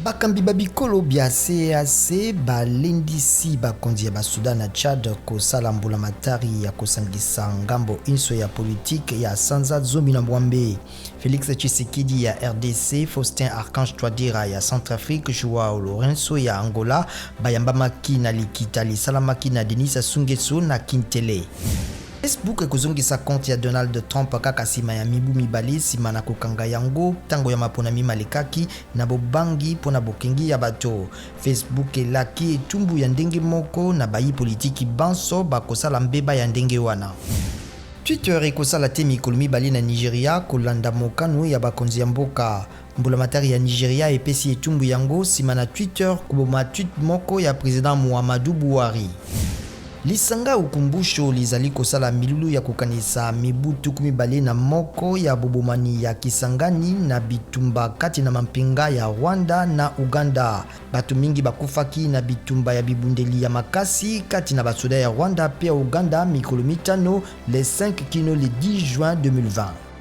Bakambi ba bikolo bya CEEAC balendisi bakonzi ya basoda na Tchad kosala mbulamatari ya kosangisa ngambo inso ya politiki ya sanza 18. Felix Tshisekedi ya rdc, Faustin Archange Touadera ya Centrafrique, Joao Lourenço ya Angola bayambamaki na likita lisalamaki na Denis Sassou Nguesso na Kintele. Facebook ekozongisa compte ya Donald Trump kaka nsima ya mibu mibale nsima na kokanga yango ntango ya maponami malekaki na bobangi mpo na bokengi ya bato. Facebook elaki etumbu ya ndenge moko na bayi politiki banso bakosala mbeba ya ndenge wana. Twitter ekosala te mikolo mibale na Nigeria kolanda mokano ya bakonzi ya mboka. Mbulamatari ya Nigeria epesi etumbu yango nsima na Twitter koboma tweet moko ya president Muhammadu Buhari. Lisanga Ukumbusho lizali kosala milulu ya kokanisa mibu 21 ya bobomani ya Kisangani na bitumba kati na mampinga ya Rwanda na Ouganda. Bato mingi bakufaki na bitumba ya bibundeli ya makasi kati na basoda ya Rwanda mpe ya Ouganda mikolo mitano, le 5 kino le 10 juin 2020.